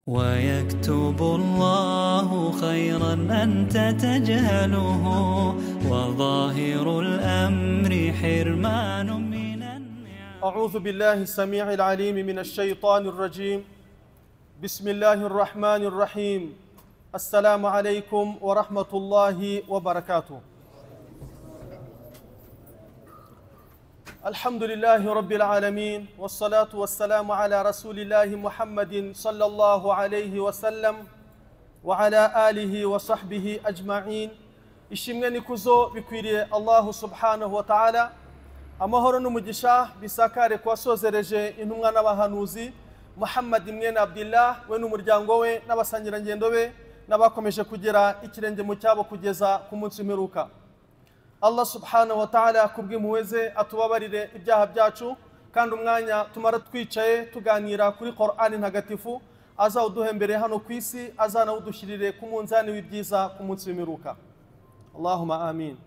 ويكتب الله خيرا أنت تجهله وظاهر الأمر حرمان من النعم. أعوذ بالله السميع العليم من الشيطان الرجيم. بسم الله الرحمن الرحيم. السلام عليكم ورحمة الله وبركاته. الحمد لله رب العالمين، والصلاة والسلام على رسول الله محمد صلى الله عليه وسلم وعلى آله وصحبه أجمعين. Ishimwe nikuzo bikwiriye Allahu subhanahu wa ta'ala. Amahoro n'umugisha bisakare kwasozereje intumwa n'abahanuzi Muhammad mwene Abdullah we n'umuryango we n'abasangirangendo be n'abakomeje kugera ikirenge mu cyabo kugeza ku munsi w'imperuka. Allah subhanahu wa ta'ala kubw'impuhwe ze atubabarire ibyaha byacu, kandi umwanya tumara twicaye tuganira kuri Qur'ani ntagatifu azawuduhembere hano ku isi, azanawudushyirire ku munzani w'ibyiza ku munsi w'imperuka. Allahumma amin.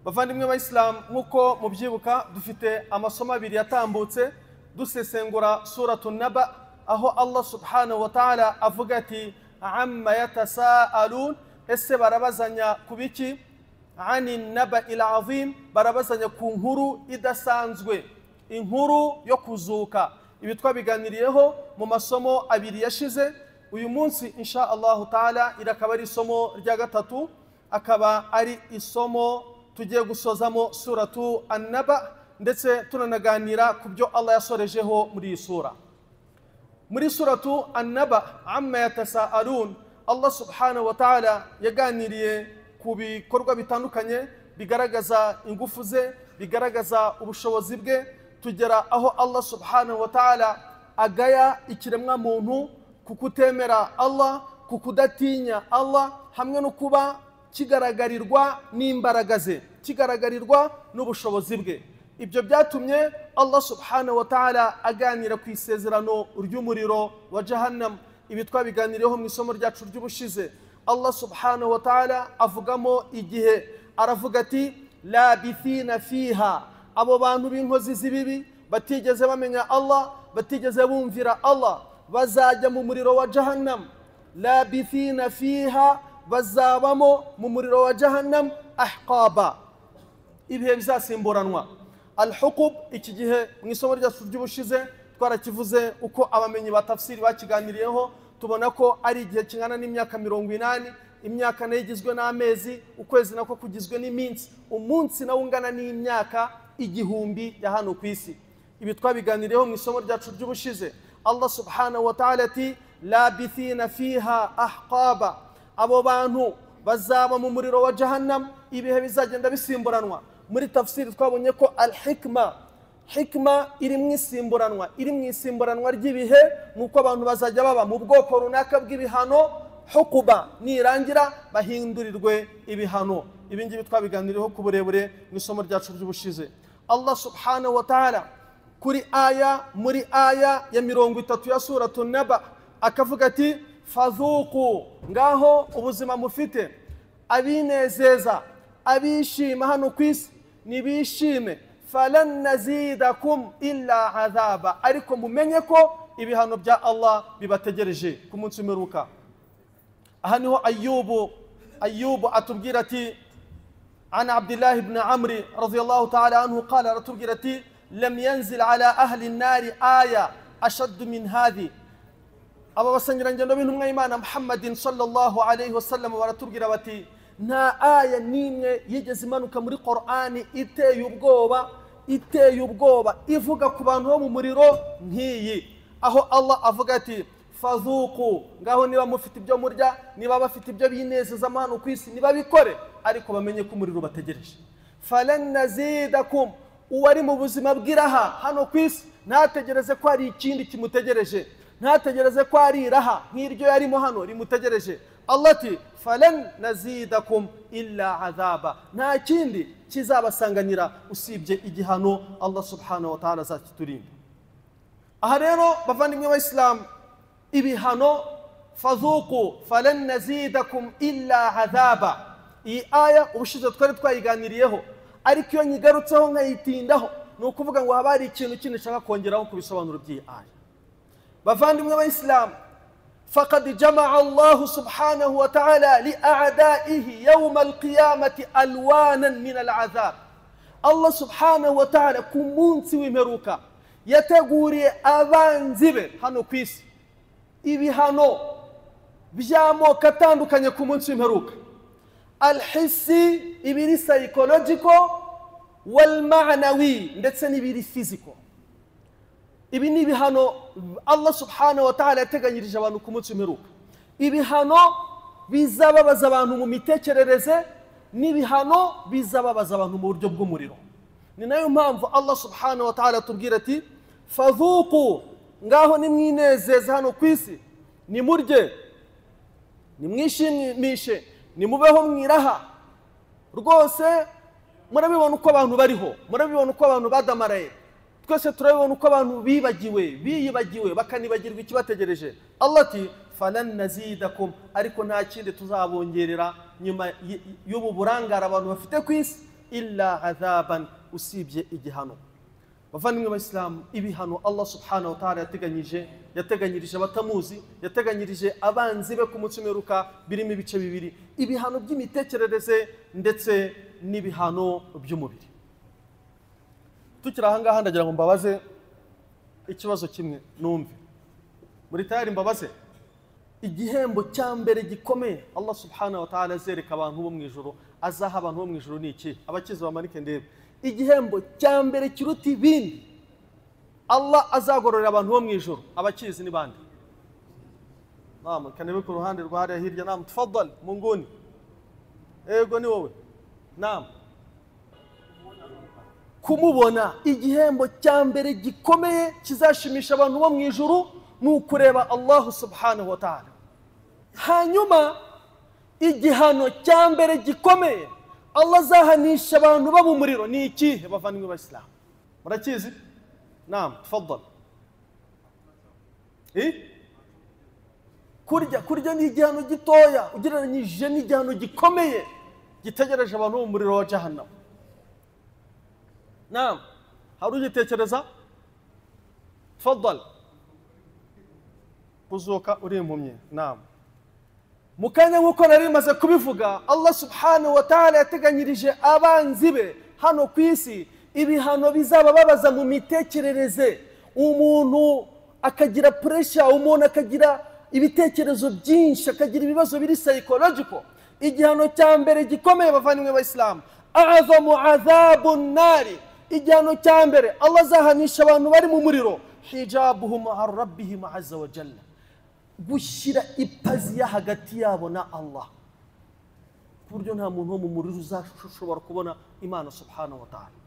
Bavandimwe b'Islam, nkuko mubyibuka dufite amasomo abiri yatambutse dusesengura suratu Naba, aho Allah subhanahu wa ta'ala avuga ati amma yatasaalun, ese barabazanya ku biki? Ani naba ila azim, barabazanya ku nkuru idasanzwe, inkuru yo kuzuka. Ibi twabiganiriyeho mu masomo abiri yashize. Uyu munsi insha Allah ta'ala irakaba ari isomo rya gatatu, akaba ari isomo tugiye gusozamo suratu An-Naba, ndetse tunanaganira ku byo Allah yasorejeho muri iyi sura. Muri suratu An-Naba amma yatasaalun, Allah subhanahu wa ta'ala yaganiriye ku bikorwa bitandukanye bigaragaza ingufu ze, bigaragaza ubushobozi bwe, tugera aho Allah subhanahu wa ta'ala agaya ikiremwa muntu ku kutemera Allah, ku kudatinya Allah, hamwe no kuba kigaragarirwa n'imbaraga ze, kigaragarirwa n'ubushobozi bwe. Ibyo byatumye Allah subhanahu wa ta'ala aganira ku isezerano ry'umuriro wa Jahannam. Ibi twabiganiriyeho mu isomo ryacu ry'ubushize. Allah subhanahu wa ta'ala avugamo igihe, aravuga ati labithina fiha, abo bantu b'inkozi z'ibibi batigeze bamenya Allah, batigeze bumvira Allah, bazajya mu muriro wa Jahannam. Labithina fiha, bazabamo mu muriro wa Jahannam ahqaba, ibihe bizasimburanwa. Al-huqub, iki gihe mu isomo ryacu ry'ubushize twarakivuze uko abamenyi ba tafsiri bakiganiriyeho, tubona ko ari igihe kingana n'imyaka 80, imyaka nayo igizwe n'amezi, ukwezi nako kugizwe n'iminsi, umunsi nawo ungana n'imyaka 1000 ya hano ku isi. Ibi twabiganiriyeho mu isomo ryacu ry'ubushize. Allah subhanahu wa ta'ala ati labithina fiha ahqaba, abo bantu bazaba mu muriro wa Jahannam ibihe bizagenda bisimburanwa. Muri tafsiri twabonye ko al-hikma, hikma iri mu isimburanwa, iri mu isimburanwa ry'ibihe, nuko abantu bazajya baba mu bwoko runaka bw'ibihano, hukuba nirangira bahindurirwe ibihano. Ibi ngibi twabiganiriyeho ku burebure mu isomo ryacu ry'ubushize. Allah subhanahu wa ta'ala kuri aya, muri aya ya 30 ya suratu Naba akavuga ati fadhuku, ngaho ubuzima mufite, abinezeza abishima hano ku isi nibishime, falan nazidakum illa azaba, ariko mumenye ko ibihano bya Allah bibategereje ku munsi w'imperuka. Aha niho Ayyubu atubwira ati an Abdullah ibn Amr radiyallahu ta'ala anhu qala, aratubwira ati lam yanzil ala ahli an-nari aya ashadd min hadhi. Aba basangirangendo b'intumwa y'Imana Muhammadin sallallahu alayhi wasallam baratubwira bati nta aya n'imwe yigeze imanuka muri Qur'ani iteye ubwoba, iteye ubwoba ivuga ku bantu bo mu muriro nk'iyi, aho Allah avuga ati fadhuku, ngaho niba mufite ibyo murya, niba bafite ibyo binezeza hano ku isi nibabikore, ariko bamenye ko umuriro bategereje. Falan nazidakum, uwari mu buzima bw'iraha hano ku isi ntategereze ko hari ikindi kimutegereje, ntategereze ko ari iraha nk'iryo yarimo hano rimutegereje. Allah ati falan nazidakum illa azaba, nta kindi kizabasanganira usibye igihano Allah subhanahu wa ta'ala azakiturinda. Aha rero bavandimwe b'Islam, ibihano fadhuku falan nazidakum illa azaba, iyi aya ubushize twari twayiganiriyeho, ariko iyo nyigarutseho nkayitindaho ni ukuvuga ngo haba hari ikintu kindi nshaka kongeraho ku bisobanuro by'iyi aya. Bavandimwe b'Islam, Faqad jamaa Allahu subhanahu wa ta'ala li a'daihi yawma alqiyamati alwanan min al'adhab. Allah subhanahu wa ta'ala ku munsi w'imperuka yateguriye abanzi be hano ku isi ibihano by'amoko atandukanye ku munsi w'imperuka. Alhissi, ibiri psychological, wal ma'nawi, ndetse n'ibiri physical. Ibi ni ibihano Allah subhanahu wa ta'ala yateganyirije abantu ku munsi w'imperuka. Ibihano bizababaza abantu mu mitekerereze, n'ibihano bizababaza abantu mu buryo bw'umuriro. Ni nayo mpamvu Allah subhanahu wa ta'ala atubwira ati fadhuqu, ngaho nimwinezeze hano ku isi, nimurye, nimwishimishe, nimubeho mwiraha. Rwose murabibona uko abantu bariho, murabibona uko abantu badamaraye, twese turabibona uko abantu bibagiwe, biyibagiwe bakanibagirwa ikibategereje. Allah ati falan nazidakum, ariko nta kindi tuzabongerera nyuma y'ubu burangara abantu bafite ku isi, illa adhaban, usibye igihano. Bavandimwe b'Abasilamu, ibihano Allah subhanahu wa ta'ala yateganyije, yateganyirije abatamuzi, yateganyirije abanzi be ku munsi w'imperuka, birimo ibice bibiri: ibihano by'imitekerereze ndetse n'ibihano by'umubiri. Tukiri aha ngaha ndagira ngo mbabaze ikibazo kimwe numve. Muri tayari mbabaze? Igihembo cya mbere gikomeye Allah subhanahu wa ta'ala azereka abantu bo mu ijuru, azaha abantu bo mu ijuru ni iki? Abakizi bamanike ndebe. Igihembo cya mbere kiruta ibindi Allah azagororera abantu bo mu ijuru, abakizi ni bande? Naam, kanebe ku ruhande rwa hariya hirya. Naam, tafadhal munguni. Ego ni wowe. Naam. Kumubona, igihembo cya mbere gikomeye kizashimisha abantu bo mu ijuru ni ukureba Allah subhanahu wa ta'ala. Hanyuma igihano cya mbere gikomeye Allah azahanisha abantu bo mu muriro ni ikihe bavandimwe b'Abasilamu? Murakizi? Naam, tafadhal. Kurya ni igihano gitoya ugereranyije n'igihano gikomeye gitegereje abantu bo mu muriro wa Jahannam. Naam, hari ugitekereza? Tafadhal. Kuzuka uri impumyi. Naam. Mu kanya nk'uko nari maze kubivuga, Allah subhanahu wa ta'ala yateganyirije abanzi be hano ku isi ibihano bizabababaza mu mitekerereze. Umuntu akagira pressure, umuntu akagira ibitekerezo byinshi, akagira ibibazo biri psychological. Igihano cya mbere gikomeye bavandimwe b'Abasilamu, a'zamu adhabun nari, igihano cya mbere Allah azahanisha abantu bari mu muriro, hijabuhum an rabbihim azza wa jalla, gushyira ipaziya hagati yabo na Allah, ku buryo nta muntu wo mu muriro uzashobora kubona Imana subhanahu wa ta'ala.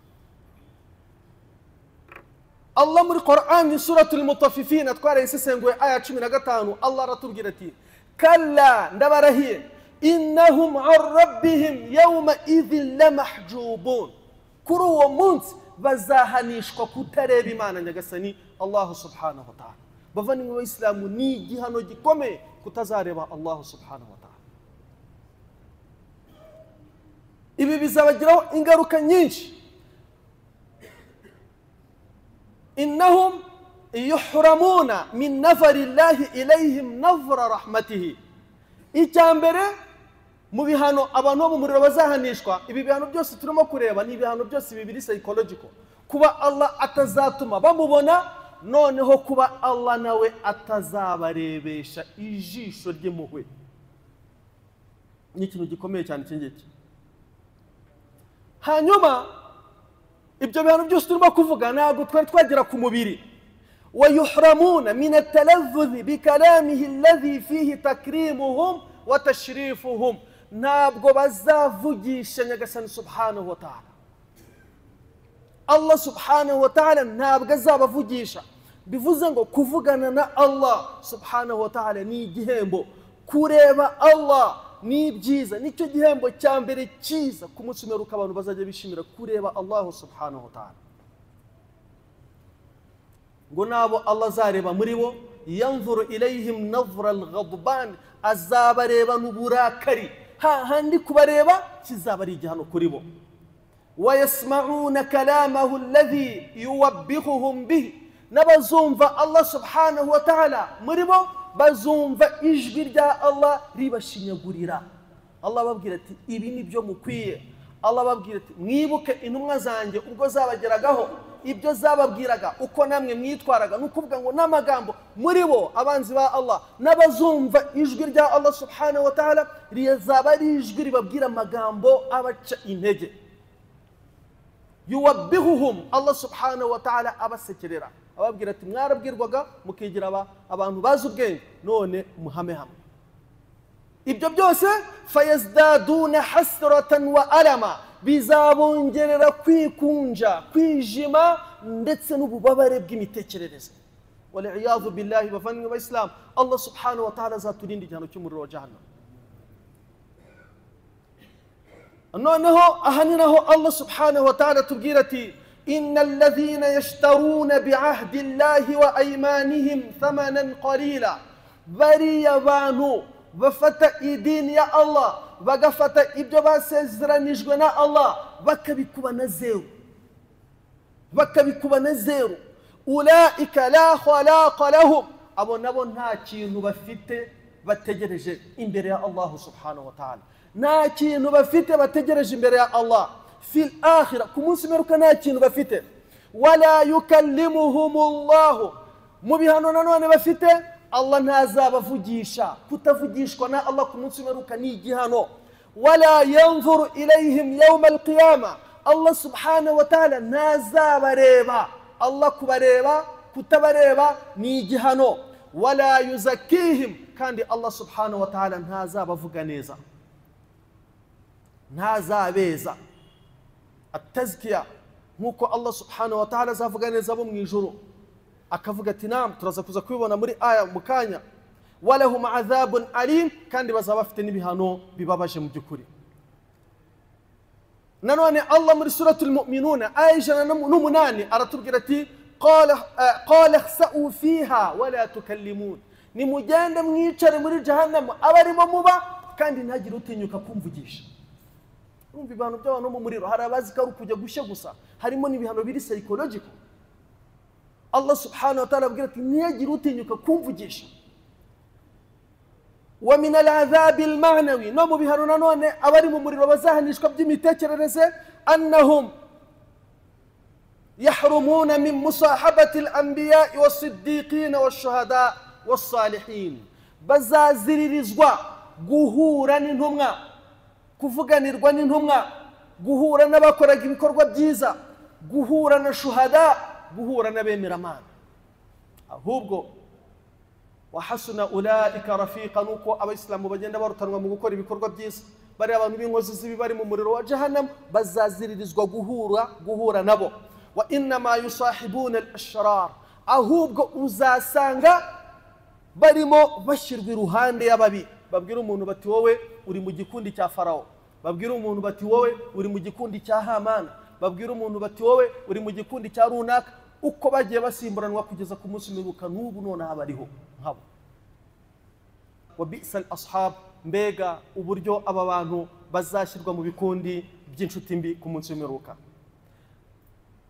Allah muri Qur'an suratul Mutaffifin twarayisesenguye aya 15, Allah aratubwira ati kalla, ndabarahiye, innahum an rabbihim yawma idhin lamahjubun, kuri uwo munsi bazahanishwa kutareba Imana nyagasani Allah subhanahu wa ta'ala. Bavandimwe b'Abasilamu, ni igihano gikomeye kutazareba Allah subhanahu wa ta'ala. Ibi bizabagiraho ingaruka nyinshi. Innahum yuhramuna min nazari llahi ilayhim nazra rahmatihi. Icya mbere mu bihano abantu bo mu muriro bazahanishwa, ibi bihano byose turimo kureba ni ibihano byose bibiri psychological, kuba Allah atazatuma bamubona, noneho kuba Allah nawe atazabarebesha ijisho ry'impuhwe. Ni ikintu gikomeye cyane iki ngiki. Hanyuma ibyo bihano byose turimo kuvuga ntabwo twari twagera ku mubiri. Wayuhramuna min at-talaffuz bi kalamihi alladhi fihi takrimuhum wa tashrifuhum, ntabwo bazavugisha nyagasani subhanahu wa ta'ala. Allah subhanahu wa ta'ala ntabwo azabavugisha. Bivuze ngo kuvugana na Allah subhanahu wa ta'ala ni igihembo, kureba Allah ni byiza, nicyo gihembo cya mbere cyiza ku munsi w'imperuka abantu bazajya bishimira kureba Allah subhanahu wa ta'ala. Ngo nabo Allah azareba muri bo, yanzuru ilayhim nazra al-ghadban, azabareba n'uburakari, hahandi kubareba kizaba ari igihano kuri bo. Wayasma'una kalamahu alladhi yuwabbihuhum bihi, n'abazumva Allah subhanahu wa ta'ala muri bo Bazumva ijwi rya Allah ribashinyagurira. Allah ababwira ati ibi ni byo mukwiye. Allah ababwira ati mwibuke intumwa zanjye ubwo zabageragaho, ibyo zababwiraga, uko namwe mwitwaraga. Ni ukuvuga ngo n'amagambo muri bo abanzi ba Allah n'abazumva ijwi rya Allah subhanahu wa ta'ala rizaba ari ijwi ribabwira amagambo abaca intege. Yuwabbihuhum, Allah subhanahu wa ta'ala abasekerera, ababwira ati mwarabwirwaga mukigira abantu bazi ubwenge, none muhame hamwe. Ibyo byose fayazdaduna hasratan wa alama, bizabongerera kwikunja, kwijima ndetse n'ububabare bw'imitekerereze. Waliyadhu billahi, bavandimwe b'Islam, Allah subhanahu wa ta'ala azaturinda igihano cy'umuriro wa jahannam. Noneho aha ni naho Allah subhanahu wa ta'ala tubwira ati inna alladhina yashtaruna bi'ahdi Allahi wa aymanihim thamanan qalila, bariya bantu bafata idini ya Allah, bagafata ibyo basezeranijwe na Allah bakabikuba na zeru, bakabikuba na zeru. Ulaika la khalaqa lahum, abo nabo nta kintu bafite bategereje imbere ya Allah subhanahu wa ta'ala, nta kintu bafite bategereje imbere ya Allah fil akhirah, ku munsi w'imperuka nta kintu bafite. Wala yukallimuhum Allah, mu bihano nanone bafite Allah ntazabavugisha. Kutavugishwa na Allah ku munsi w'imperuka ni igihano. Wala yanzuru ilayhim yawm alqiyama, Allah subhanahu wa ta'ala ntazabareba. Allah kubareba, kutabareba ni igihano. Wala yuzakihim, kandi Allah subhanahu wa ta'ala ntazabavuga neza, ntazabeza. Atazkiya, nkuko Allah subhanahu wa ta'ala azavuga neza bo mu ijuru, akavuga ati nam, turaza kuza kubibona muri aya mukanya. Walahum adhabun alim, kandi bazaba bafite n'ibihano bibabaje mu by'ukuri. Nanone Allah muri suratul mu'minuna aya 108 aratubwira ati qala khsa'u fiha wala tukallimun, nimugende mwicare muri jahannam abarimo muba, kandi ntagire utinyuka kumvugisha. Urumva ibihano by'abantu mu muriro, hari abazi ko ari ukujya gushya gusa, harimo n'ibihano biri psychological. Allah subhanahu wa ta'ala abwira ati ntiyagire utinyuka kumvugisha. Wa min al'adhabi al-ma'nawi, no mu bihano nanone abari mu muriro bazahanishwa by'imitekerereze, annahum yahrumuna min musahabati al-anbiya was-siddiqin wash-shuhada was-salihin, bazaziririzwa guhura n'intumwa, kuvuganirwa n'intumwa, guhura n'abakoraga ibikorwa byiza, guhura na shuhada, guhura n'abemeramana. Ahubwo wahasuna ulaika rafiqa, nuko abayisilamu bagenda barutanwa mu gukora ibikorwa byiza, bari abantu b'inkozi z'ibi bari mu muriro wa jahannam bazaziririzwa guhura nabo. Wa innama yusahibuna al-ashrar, ahubwo uzasanga barimo bashyirwa iruhande y'ababi. Babwira umuntu bati wowe uri mu gikundi cya Farao, babwira umuntu bati wowe uri mu gikundi cya Hamana, babwira umuntu bati wowe uri mu gikundi cya runaka, uko bagiye basimburanwa kugeza ku munsi w'imperuka n'ubu nonaha bariho nkabo. Wa bi'sal ashab, mbega uburyo aba bantu bazashyirwa mu bikundi by'inshuti mbi ku munsi w'imperuka.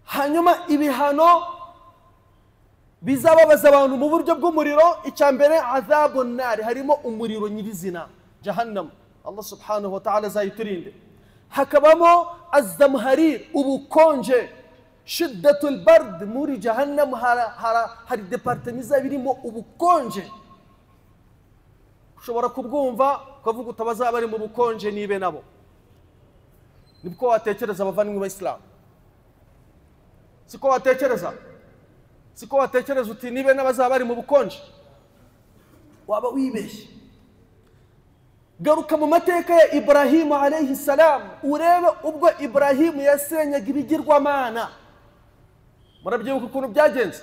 Hanyuma ibihano bizababaza abantu mu buryo bw'umuriro, icya mbere adhabun nar, harimo umuriro nyirizina jahannam, Allah subhanahu wa ta'ala azayiturinde. Hakabamo azamharir, ubukonje, shiddatul bard, muri jahannam hari departement izaba irimo ubukonje. Ushobora kubwumva ukavuga utabazaba bari mu bukonje nibe nabo. Nibwo watekereza abavandimwe b'Islam, siko watekereza, siko watekereza uti nibe n'abazaba bari mu bukonje, waba wibeshye. Garuka mu mateka ya Ibrahimu alayhi salam, urebe ubwo Ibrahimu yasenyaga ibigirwamana. Murabyibuka ukuntu byagenze?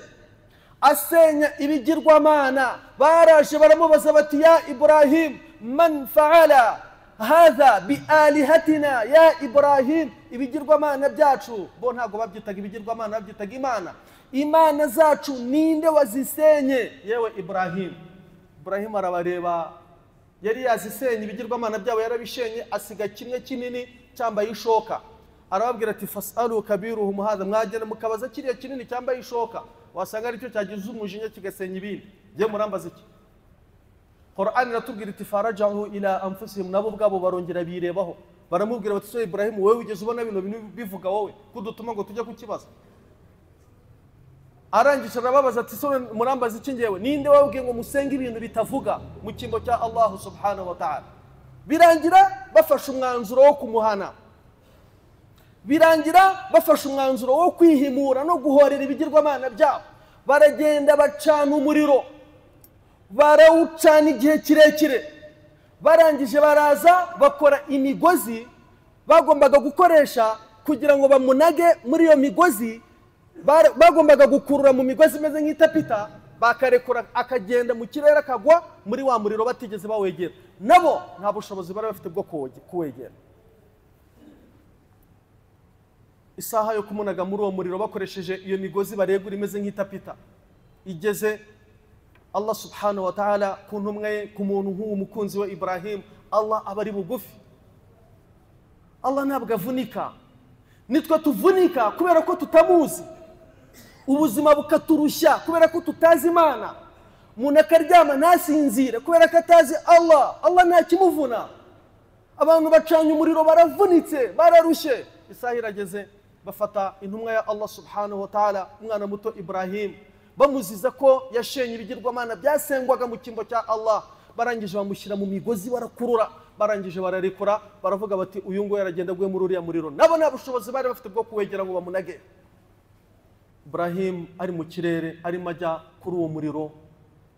Asenya ibigirwamana, baraje baramubaza bati ya Ibrahim, man fa'ala hadha bi alihatina, ya Ibrahim, ibigirwamana byacu. Bo ntago babyitaga ibigirwamana, babyitaga imana. Imana zacu ninde wazisenye? Yewe Ibrahim. Ibrahim arabareba, yari yazisenye ibigirwamana byabo, yarabishenye, asiga kimwe kinini cyambaye ishoka. Arababwira ati fasalu kabiruhum hadha, mwagenda mukabaza kiriya kinini cyambaye ishoka, wasanga aricyo cyagize umujinya kigasenya ibindi. Ngiye murambaza iki? Qur'an iratubwira iti farajahu ila anfusihim, nabo ubwabo barongera birebaho, baramubwira bati so Ibrahim, wowe wigeze ubona bino bintu bivuga wowe kudutuma ngo tujye kukibaza? Arangije arababaza ati so murambaza iki ngewe? Ninde wabwiye ngo musenge ibintu bitavuga mu cyimbo cya Allah subhanahu wa ta'ala? Birangira bafashe umwanzuro wo kumuhana, birangira bafashe umwanzuro wo kwihimura no guhorera ibigirwamana byabo. Baragenda bacana umuriro, barawucana igihe kirekire. Barangije baraza bakora imigozi bagombaga gukoresha kugira ngo bamunage muri iyo migozi. Bagombaga gukurura mu migozi imeze nk'itapita, bakarekura akagenda mu kirere akagwa muri wa muriro batigeze bawegera. Nabo nta bushobozi bari bafite bwo kuwegera. Isaha yo kumunaga muri uwo muriro bakoresheje iyo migozi baregura imeze nk'itapita igeze, Allah subhanahu wa ta'ala ku ntumwa ye, ku muntu nk'uwo mukunzi we Ibrahim, Allah aba ari bugufi. Allah ntabwo avunika, nitwe tuvunika kubera ko tutamuzi, ubuzima bukaturushya kubera ko tutazi Imana. Umuntu akaryama ntasinzire kubera ko atazi Allah. Allah ntakimuvuna. Abantu bacanye umuriro baravunitse, bararushye. Isaha irageze bafata intumwa ya Allah subhanahu wa ta'ala, umwana muto Ibrahim, bamuziza ko yashenye ibigirwamana byasengwaga mu cyimbo cya Allah. Barangije bamushyira mu migozi barakurura, barangije bararekura, baravuga bati uyu ngo yaragenda aguye muri uriya muriro. Nabo nta bushobozi bari bafite bwo kuwegera ngo bamunage. Ibrahim ari mu kirere, arimo ajya kuri uwo muriro,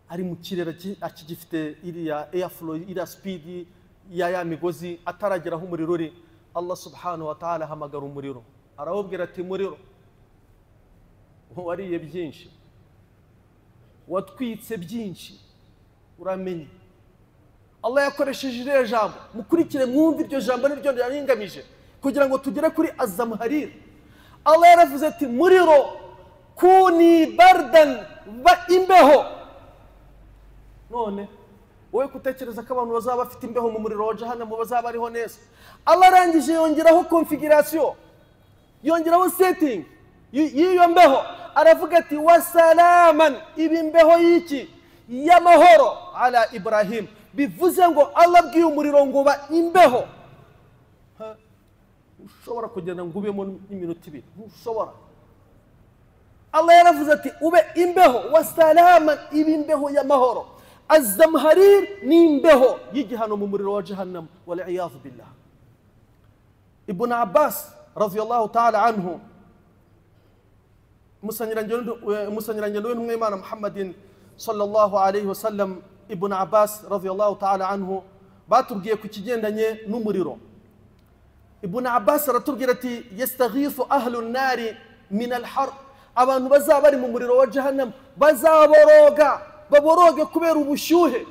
ari mu kirere akigifite iriya airflow, iriya speed ya migozi, ataragera aho umuriro uri. Allah subhanahu wa ta'ala ahamagara umuriro, arawubwira ati muriro, wariye byinshi, watwitse byinshi, uramenye. Allah yakoresheje iriya jambo, mukurikire mwumve iryo jambo niryo yaringamije kugira ngo tugere kuri azamharir. Allah yaravuze ati muriro kuni bardan, ba imbeho. None wowe kutekereza ko abantu bazaba bafite imbeho mu muriro wa jahannam bazaba ariho neza. Allah arangije yongeraho configuration, yongeraho setting y'iyo mbeho, aravuga ati wasalaman, ibi mbeho y'iki? Y'amahoro ala Ibrahim. Bivuze ngo Allah abwiye umuriro ngo ba imbeho. Ushobora kugenda ngo ubemo n'iminota ibiri, ntushobora. Allah yaravuze ati ube imbeho, wasalaman, ibi imbeho y'amahoro. Azamharir ni imbeho y'igihano mu muriro wa jahannam, wal iyadhu billah. Ibn Abbas radiyallahu ta'ala anhu, musanyirangendo w'intumwa y'Imana Muhammadin sallallahu alayhi wasallam, Ibn Abbas radiyallahu ta'ala anhu batubwiye ku kigendanye n'umuriro. Ibn Abbas aratubwira ati yastaghithu ahlu an-nari min al-har, abantu bazaba bari mu muriro wa jahannam bazaboroga, baboroge kubera ubushyuhe,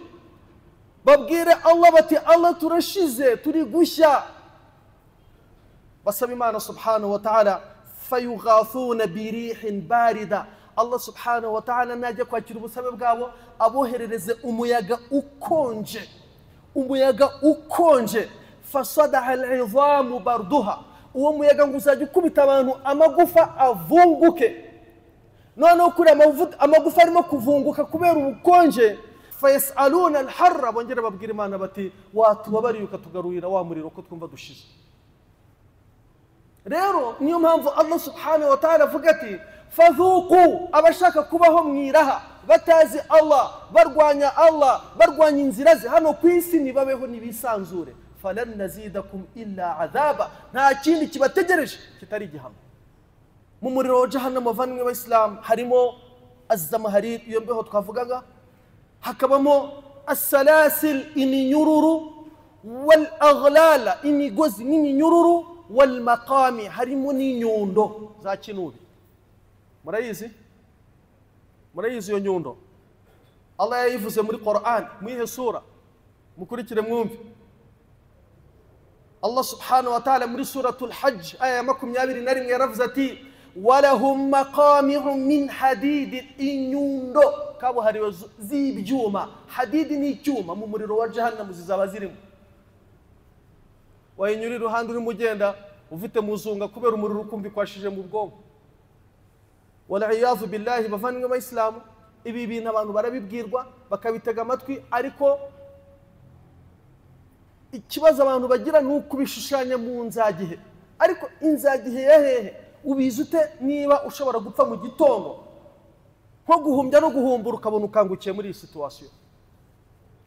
babwire Allah bati Allah turashize, turi gushya. Basaba Imana subhanahu wa ta'ala, fayughathuna birihin barida. Allah subhanahu wa ta'ala najya kwakira ubusabe bwabo aboherereze umuyaga ukonje, umuyaga ukonje. Fasadaha al'idhamu barduha, uwo muyaga ngo uzajya ukubita abantu amagufa avunguke. Noneho kuri amagufa arimo kuvunguka kubera ubukonje. Fayasaluna alharra, bongera babwira Imana bati watubabariye ukatugarurira wa muriro ko twumva dushize. Rero niyo mpamvu Allah subhanahu wa ta'ala avuga ati fadhuqu, abashaka kubaho mwiraha batazi Allah, barwanya Allah, barwanya inzira ze hano ku isi, nibabeho nibisanzure. Falan nazidakum illa adhaba, nta kindi kibategereje kitari igihano. Mu muriro wa jahannam bavandimwe b'Islam harimo azamharir, iyo mbeho twavugaga, hakabamo asalasil, iminyururu, wal aghlala, imigozi n'iminyururu, wal maqami, harimo n'inyundo za kinubi. Murayizi? Murayizi iyo nyundo? Allah yayivuze muri Qur'an, muyihe sura, mukurikire mwumve. Allah subhanahu wa ta'ala muri suratul Hajj aya 21 yaravuze ati walahum maqami'u min hadid, inyundo kabuhariwe z'ibyuma. Hadidi ni icyuma, mu muriro wa jahannam zizaba zirimo. Wayinyura iruhande urimo ugenda ufite muzunga kubera umuriro ukumva ikwashije mu bwonko. Wal iyadhu billahi, bavandimwe b'Abayisilamu, ibi bintu abantu barabibwirwa bakabitega amatwi, ariko Ikibazo abantu bagira ni ukubishushanya mu nzagihe, ariko inzagihe ya hehe? Ubizi ute niba ushobora gupfa mu gitondo nko guhumbya no guhumbura ukabona ukangukiye muri iyi situation?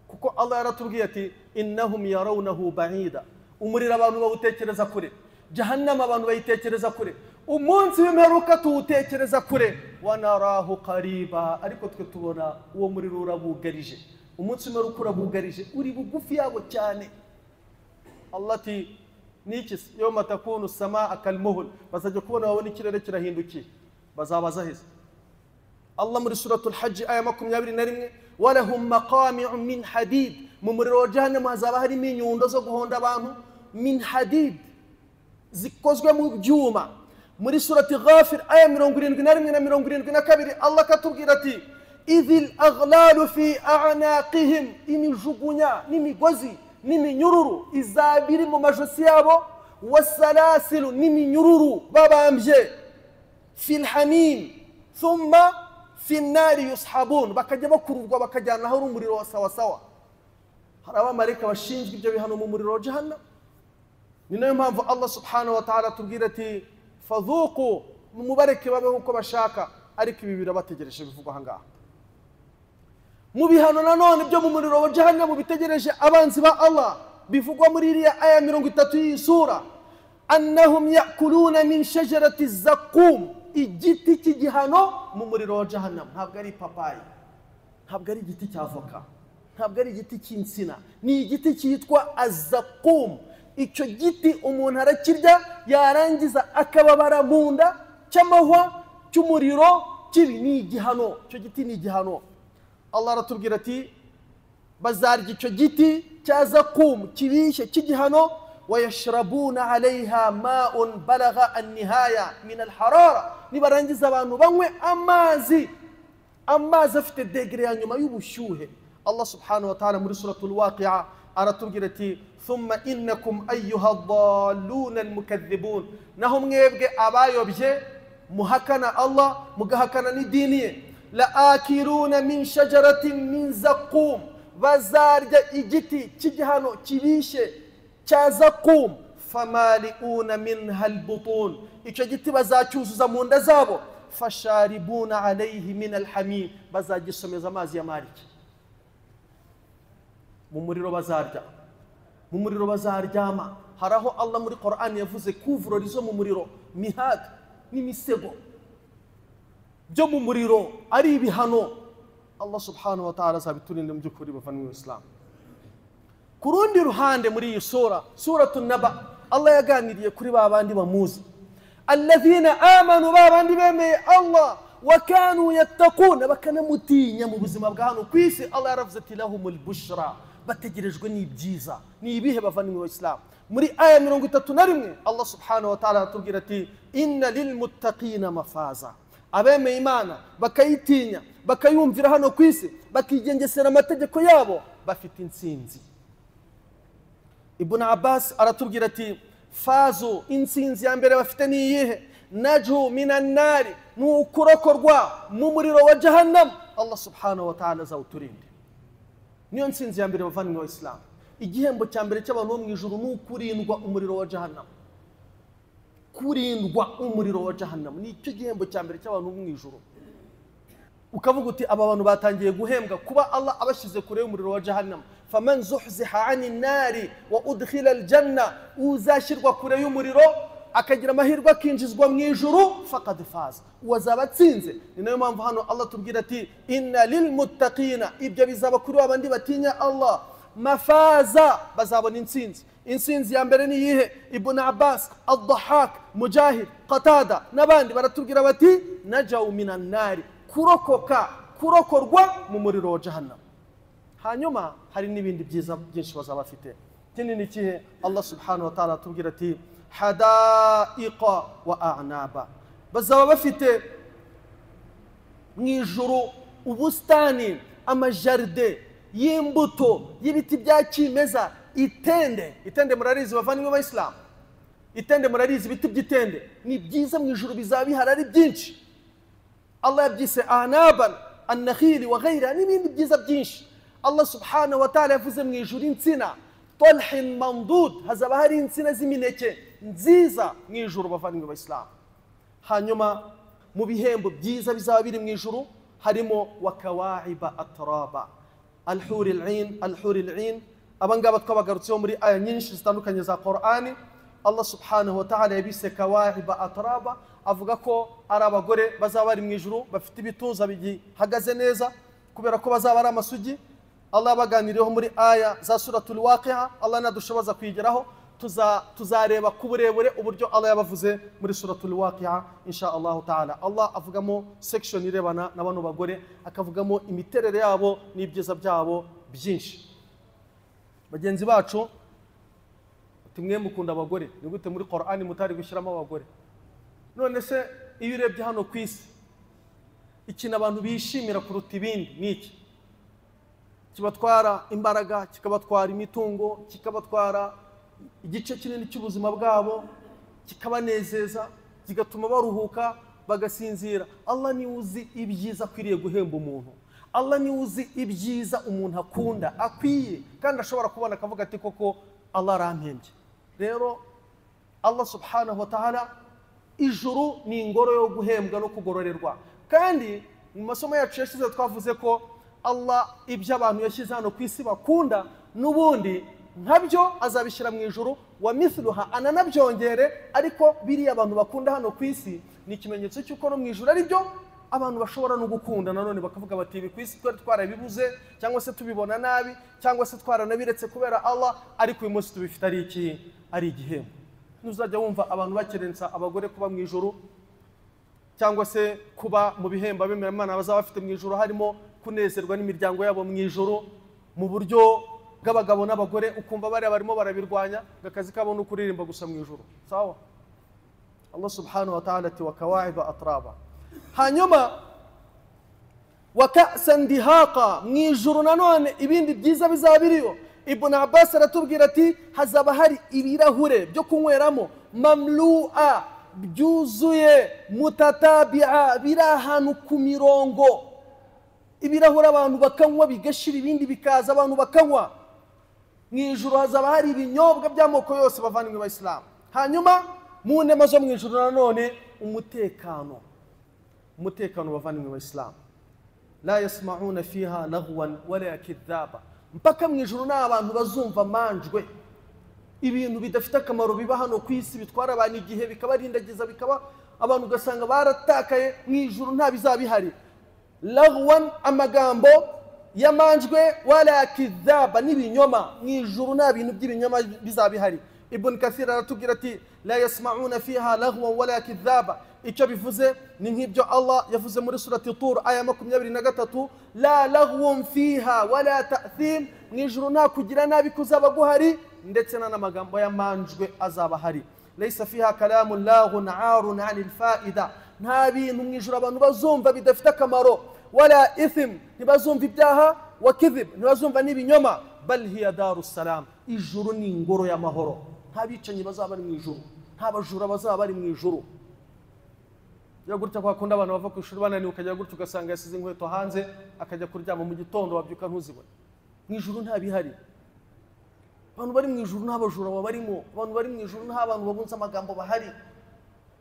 Kuko Allah yaratubwiye ati innahum yarawnahu ba'ida. Umuriro abantu bawutekereza kure, jahannama abantu bayitekereza kure, umunsi w'imperuka tuwutekereza kure, wanarahu qariba, ariko twe tubona uwo muriro urabugarije, umunsi w'imperuka urabugarije, uri bugufi yabo cyane. Allah ati niki yawma takunu samaa kalmuhl, bazajya kubona babona ikirere kirahindukiye, bazabaza heza. Allah muri suratul Hajj aya 21, walahum maqami'u min hadid, mu muriro wa jahannama hazaba harimo inyundo zo guhonda abantu, min hadid, zikozwe mu byuma. Muri surati Ghafir aya 71 na 72, Allah akatubwira ati idhil aghlalu fi a'naqihim, imijugunya n'imigozi n'iminyururu izabiri mu majosi yabo, wasalasilu n'iminyururu babambye, fil hamim thumma fi nnari yushabun, bakajya bakururwa bakajyana aho umuriro wa sawa sawa. Hari abamarayika bashinzwe ibyo bihano mu muriro wa jahannam. Ni nayo mpamvu Allah subhanahu wa ta'ala atubwira ati fadhuqu, mubareke babeho uko bashaka, ariko ibi birabategereje bivugwa aha ngaha. Mu bihano nanone byo mu muriro wa jahannam bitegereje abanzi ba Allah bivugwa muri iriya aya 30 y'iyi sura, annahum yakuluna min shajarati zaqqum, igiti cy'igihano mu muriro wa jahannam. Ntabwo ari papayi, ntabwo ari igiti cya avoka, ntabwo ari igiti cy'insina, ni igiti cyitwa azzaqum. Icyo giti umuntu arakirya yarangiza akababara mu nda, cy'amahwa, cy'umuriro, kibi ni igihano. Icyo giti ni igihano. Allah aratubwira ati bazarya icyo giti cya zakum kibishye cy'igihano, wayashrabuna alayha ma'un balagha an-nihaya min al-harara, nibarangiza abantu banywe amazi, amazi afite degre ya nyuma y'ubushyuhe. Allah subhanahu wa ta'ala muri suratul Waqi'a aratubwira ati thumma innakum ayyuha ad-dalluna al-mukaththibun, naho mwebwe abayobye muhakana Allah mugahakana n'idini ye, la akiruna min shajaratin min zaqum, bazarya igiti cy'igihano kibishe cya zaqum, famali'una minha al-butun, icyo giti bazacyuzuza mu nda zabo, fasharibuna alayhi min al-hamim, bazagisomeza amazi ya mariki. Mu muriro bazarya, mu muriro bazaryama. Hari aho Allah muri Qur'an yavuze kuvurori zo mu muriro, mihad n'imisego byo mu muriro ari ibihano. Allah subhanahu wa ta'ala azabiturinde mu by'ukuri bavandimwe Islam. Ku rundi ruhande muri iyi sura, Suratun Naba, Allah yaganiriye kuri ba bandi bamuzi, alladhina amanu, ba bandi bemeye Allah, wa kanu yattaquna, bakanamutinya mu buzima bwa hano ku isi. Allah yaravuze ati lahumul bushra, bategerejwe n'ibyiza. Ni ibihe bavandimwe Islam? Muri aya 31 Allah subhanahu wa ta'ala aratubwira ati inna lilmuttaqina mafaza, abemeye Imana bakayitinya bakayumvira hano ku isi bakigengesera amategeko yabo bafite intsinzi. Ibn Abbas aratubwira ati fazu, intsinzi ya mbere bafite ni iyihe? Naju minan nari, ni ukurokorwa mu muriro wa jahannam. Allah subhanahu wa ta'ala azawuturinde. Niyo ntsinzi ya mbere bavandimwe wa Islam. Igihembo cya mbere cy'abantu bo mu ijuru ni ukurindwa umuriro wa jahannam. Kurindwa umuriro wa jahannam ni icyo gihembo cya mbere cy'abantu bo mu ijuru. Ukavuga uti aba bantu batangiye guhembwa kuba Allah abashyize kure y'umuriro wa jahannam. Faman zuhziha 'anil nari wa udkhila aljanna, uzashyirwa kure y'umuriro akagira amahirwe akinjizwa mu ijuru, faqad faza, uwazaba atsinze. Ni nayo mpamvu hano Allah tubwira ati inna lilmuttaqina, ibyo bizaba kuri abandi batinya Allah, mafaza, bazabona intsinzi. Intsinzi ya mbere ni iyihe? Ibn Abbas, Ad-Dahhak, Mujahid, Qatada n'abandi baratubwira bati najaw minan nari, kurokoka, kurokorwa mu muriro wa jahannam. Hanyuma hari n'ibindi byiza byinshi bazaba bafite. Ikindi ni ikihe? Allah subhanahu wa ta'ala atubwira ati hadaiqa wa a'naba, bazaba bafite mu ijuru ubusitani, amajaride y'imbuto, y'ibiti bya kimeza, itende. Itende murarizi bavandimwe b'Abayisilamu? Itende murarizi, ibiti by'itende ni byiza mu ijuru, bizaba bihari ari byinshi. Allah yabyise anaban, annakhili wa ghayra, n'ibindi byiza byinshi. Allah subhanahu wa ta'ala yavuze mu ijuru insina, Talhin mandud, hazaba hari insina z'imineke nziza mu ijuru bavandimwe b'Abayisilamu. Hanyuma mu bihembo byiza bizaba biri mu ijuru harimo wakawaiba atraba, alhuri al-ain, alhuri al-ain. Abangaba twabagarutseho muri aya nyinshi zitandukanye za Qur'ani. Allah subhanahu wa ta'ala yabise kawaiba atraba, avuga ko ari abagore bazaba bari mu ijuru bafite ibituza bigihagaze neza kubera ko bazaba ari amasugi. Allah baganiriyeho muri aya za suratul Waqi'a, Allah nadushoboza kwigeraho, tuzareba ku burebure uburyo Allah yabavuze muri suratul Waqi'a insha Allah ta'ala. Allah avugamo section irebana na bano bagore, akavugamo imiterere yabo n'ibyiza byabo byinshi. Bagenzi bacu timwe mukunda abagore, ni gute muri Qur'ani mutari gushyiramo abagore? None se iyo urebye hano ku isi ikintu abantu bishimira kuruta ibindi ni iki? Kibatwara imbaraga, kikabatwara imitungo, kikabatwara igice kinini cy'ubuzima bwabo, kikabanezeza, kigatuma baruhuka bagasinzira. Allah ni uzi ibyiza akwiriye guhemba umuntu. Allah ni uzi ibyiza umuntu akunda akwiye kandi ashobora kubona akavuga ati koko Allah arampembye. Rero Allah subhanahu wa ta'ala, ijuru ni ingoro yo guhembwa no kugororerwa. Kandi mu masomo yacu yashize twavuze ko Allah ibyo abantu yashyize hano ku isi bakunda n'ubundi nkabyo azabishyira mu ijuru, wa mithluha ananabyongere. Ariko biriya abantu bakunda hano ku isi ni ikimenyetso cy'uko no mu ijuru ari byo abantu bashobora no gukunda nanone bakavuga bati ibi ku isi twari twarabibuze, cyangwa se tubibona nabi, cyangwa se twaranabiretse kubera Allah, ariko uyu munsi tubifite ari iki? Ari igihembo. Ntuzajya wumva abantu bakerensa abagore kuba mu ijuru cyangwa se kuba mu bihembo abemeramana bazaba bafite mu ijuru, harimo kunezerwa n'imiryango yabo mu ijuru mu buryo bw'abagabo n'abagore, ukumva bariya barimo barabirwanya, akazi kabo no kuririmba gusa mu ijuru. Sawa? Allah subhanahu wa ta'ala ati wakawaiba atraba. Hanyuma waka'san dihaqa, mu ijuru nanone ibindi byiza bizaba biriyo. Ibn Abbas aratubwira ati hazaba hari ibirahure byo kunyweramo mamlu'a, byuzuye, mutatabi'a, biri ahantu ku mirongo. Ibirahure abantu bakanywa bigashira, ibindi bikaza abantu bakanywa. Mu ijuru hazaba hari ibinyobwa by'amoko yose bavandimwe b'Abayisilamu. Hanyuma mu nema zo mu ijuru nanone umutekano, umutekano bavandimwe b'Abayisilamu. La yasma'una fiha lagwan wala kidhaba, mpaka mu ijuru nta abantu bazumva manjwe, ibintu bidafite akamaro biba hano ku isi bitwara abantu igihe bikabarindagiza, bikaba abantu ugasanga baratakaye. Mu ijuru nta bizaba bihari. Lagwan, amagambo yamanjwe, wala kidhaba, n'ibinyoma. Mu ijuru nta bintu by'ibinyoma bizaba bihari. Ibn Kathir aratubwira ati la yasma'una fiha lagwan wala kidhaba. Icyo bivuze ni nk'ibyo Allah yavuze muri surati Tur aya 23, la lagwun fiha wala ta'thim. Mu ijuru nta kugira nabi kuzaba guhari, ndetse n'amagambo yamanjwe azaba hari. Laysa fiha kalamun laghun 'arun 'anil fa'ida, nta bintu mu ijuru abantu bazumva bidafite akamaro. Wala ithm, ntibazumva ibyaha, wa kidhib, ntibazumva n'ibinyoma. Bal hiya darus salam, ijuru ni ingoro y'amahoro. Nta bicanyi bazaba bari mu ijuru, nta bajura bazaba bari mu ijuru. Ya gutya kwa kunda abantu bava ku ishuri bananiwe, ukajya gutya ugasanga yasize inkweto hanze akajya kuryama, mu gitondo wabyuka ntuzibone. Mu ijuru nta bihari. Abantu bari mu ijuru nta bajura babarimo, abantu bari mu ijuru nta bantu babunza amagambo bahari.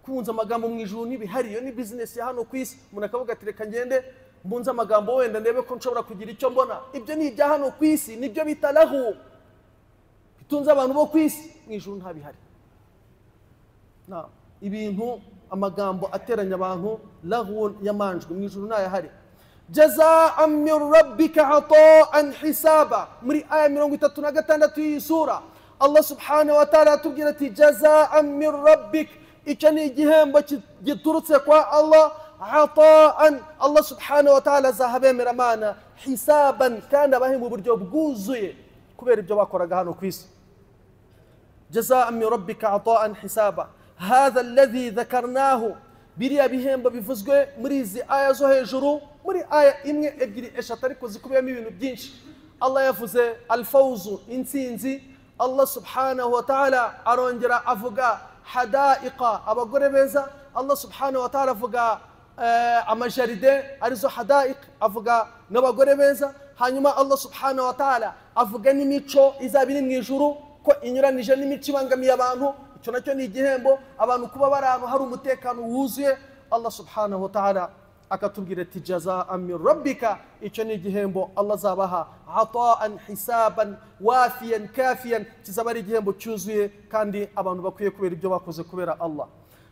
Kubunza amagambo mu ijuru ntibihari, iyo ni business ya hano ku isi. Umuntu akavuga ati reka ngende mbunze amagambo wenda ndebe ko nshobora kugira icyo mbona. Ibyo ni ibya hano ku isi, nibyo bita lahu bitunze abantu bo ku isi. Mu ijuru nta bihari. Na ibintu amagambo ateranya abantu, lahu yamanjwe, mu ijuru ntayahari. Jazaan min rabbika ataan hisaba, muri aya 36 y'iyi sura Allah subhanahu wa ta'ala atubwira ati jazaan min rabbik, icyo ni igihembo giturutse kwa Allah. Ataan, Allah subhanahu wa ta'ala azahabemera amana, hisaban, kandi abahe mu buryo bwuzuye kubera ibyo bakoraga hano ku isi. Jazaan min rabbika ataan hisaba, hadha alladhi dhakarnahu, biriya bihembo bivuzwe muri izi aya zo hejuru, muri aya imwe, ebyiri, eshatu, ariko zikubiyemo ibintu byinshi. Allah yavuze alfawzu, intsinzi. Allah subhanahu wa ta'ala arongera avuga hadaiqa, abagore beza. Allah subhanahu wa ta'ala avuga amajaride arizo hadaiq, avuga n'abagore beza. Hanyuma Allah subhanahu wa ta'ala avuga n'imico izaba iri mu ijuru ko inyuranije n'imico ibangamiye abantu. Icyo nacyo ni igihembo, abantu kuba bari ahantu hari umutekano wuzuye. Allah subhanahu wa ta'ala akatubwira ati jazaan min rabbika, icyo ni igihembo Allah azabaha, ataan hisaban wafiyan kafiyan, kizaba ari igihembo cyuzuye kandi abantu bakwiye kubera ibyo bakoze kubera Allah.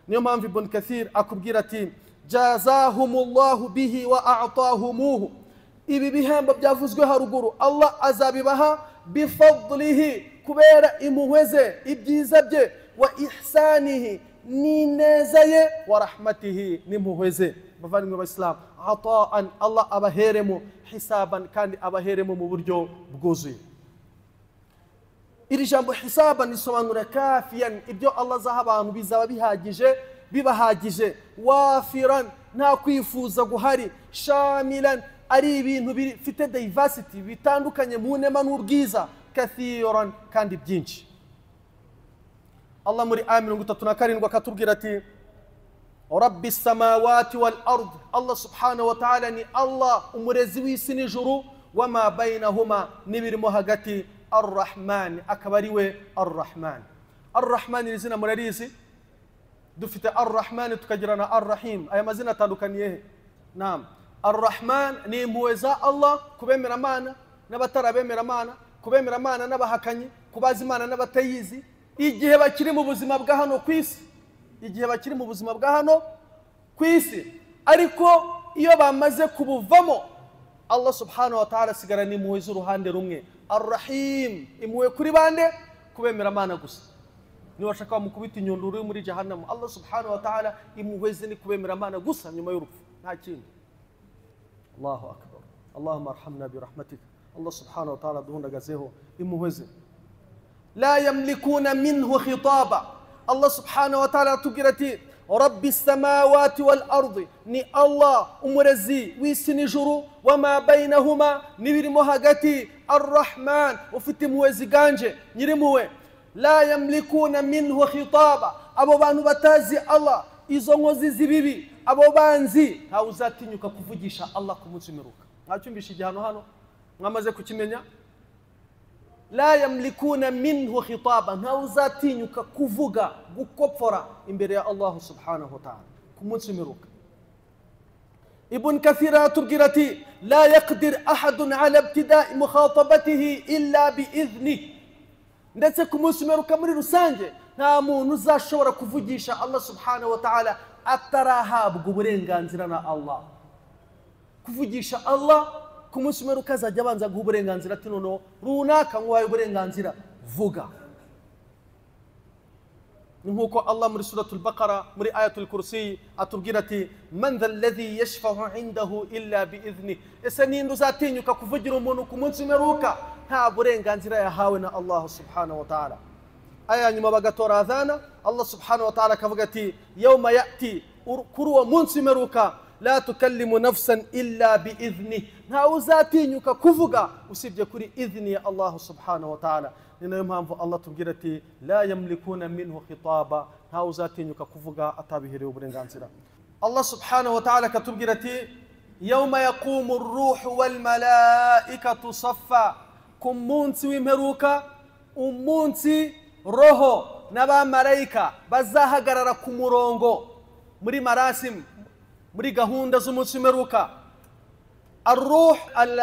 Niyo mpamvu Ibn Kathir akubwira ati jazahumullahu bihi wa a'tahumuhu, ibi bihembo byavuzwe haruguru Allah azabibaha bifadlihi, kubera impuhwe ze, ibyiza bye, wa ihsanihi, n'ineza ye, wa rahmatihi, n'impuhwe ze. Bavandimwe b'Abayisilamu, ataan, Allah abaheremo, hisaban, kandi abaheremo mu buryo bwuzuye. Iri jambo hisaban risobanura kafiyan, ibyo Allah azaha abantu bizaba bihagije, bibahagije, wafiran, nta kwifuza guhari, shamilan, ari ibintu bifite diversity, bitandukanye mu nema n'ubwiza, kathiran, kandi byinshi. Allah muri aya 37 akatubwira ati rabbi samawati wal ard, Allah subhanahu wa ta'ala ni Allah umurezi w'isi n'ijuru, wama bainahuma, n'ibirimo hagati, arrahman, akaba ari we arrahman. Arrahman iri zina murarizi, dufite arrahman tukagira na arrahim, aya mazina atandukaniye he? Naam, arrahman ni impuhwe za Allah kubemera Imana n'abatarabemera Imana, kubemera Imana n'abahakanyi, kubaza Imana n'abatayizi, igihe bakiri mu buzima bwa hano ku isi, igihe bakiri mu buzima bwa hano ku isi. Ariko iyo bamaze kubuvamo, Allah subhanahu wa ta'ala asigara n'impuhwe z'uruhande rumwe. Arrahim, impuhwe kuri bande? Kubemera Imana gusa. Niba washaka mukubita inyundo uri muri jahannam, Allah subhanahu wa ta'ala impuhwe ze ni kubemera Imana gusa nyuma y'urupfu, nta kindi. Allahu akbar. Allahumma arhamna bi rahmatik. Allah subhanahu wa ta'ala duhundagazeho impuhwe ze. La yamlikuna minhu khitaba, Allah subhanahu wa ta'ala atubwira ati rabbi samawati wal ardi, ni Allah umurezi w'isi n'ijuru, wama bainahuma, n'ibirimo hagati, arrahman, ufite impuhwe ziganje, nyirimpuhwe. La yamlikuna minhu khitaba, abo bantu batazi Allah, izo nkozi z'ibibi, abo banzi, ntawe uzatinyuka kuvugisha Allah ku munsi w'imperuka. Mwacyumvishe igihano hano, mwamaze kukimenya. La yamlikuna minhu khitaba, ntawe uzatinyuka kuvuga, gukopfora imbere ya Allah subhanahu wa ta'ala ku munsi w'imperuka. Ibn Kathir atubwira ati la yaqdir ahadun ala ibtida'i mukhatabatihi illa biidhni, ndetse ku munsi w'imperuka muri rusange nta muntu uzashobora kuvugisha Allah subhanahu wa ta'ala atarahabwa uburenganzira na Allah. Kuvugisha Allah ku munsi w'imperuka azajya abanza guha uburenganzira ati noneho runaka nguhaye uburenganzira, vuga. Ni nk'uko Allah muri suratul Baqara muri ayatul Kursi atubwira ati man dha alladhi yashfa'u indahu illa biidhni, ese ninde uzatinyuka kuvugira umuntu ku munsi w'imperuka nta burenganzira yahawe na Allah subhanahu wa ta'ala. Aya nyuma bagatora adhana, Allah subhanahu wa ta'ala akavuga ati yawma ya'ti, kuri uwo munsi w'imperuka, la tukallimu nafsan illa biidhni, ntawe uzatinyuka kuvuga usibye kuri idhni ya Allah subhanahu wa ta'ala. Ni nayo mpamvu Allah tubwira ati la yamlikuna minhu khitaba, ntawe uzatinyuka kuvuga atabiherewe uburenganzira. Allah subhanahu wa ta'ala akatubwira ati yawma yaqumu ar-ruhu wal malaikatu saffa, ku munsi w'imperuka, umunsi roho n'abamarayika bazahagarara ku murongo muri marasim, muri gahunda z'umunsi w'imperuka. Ar-ruh,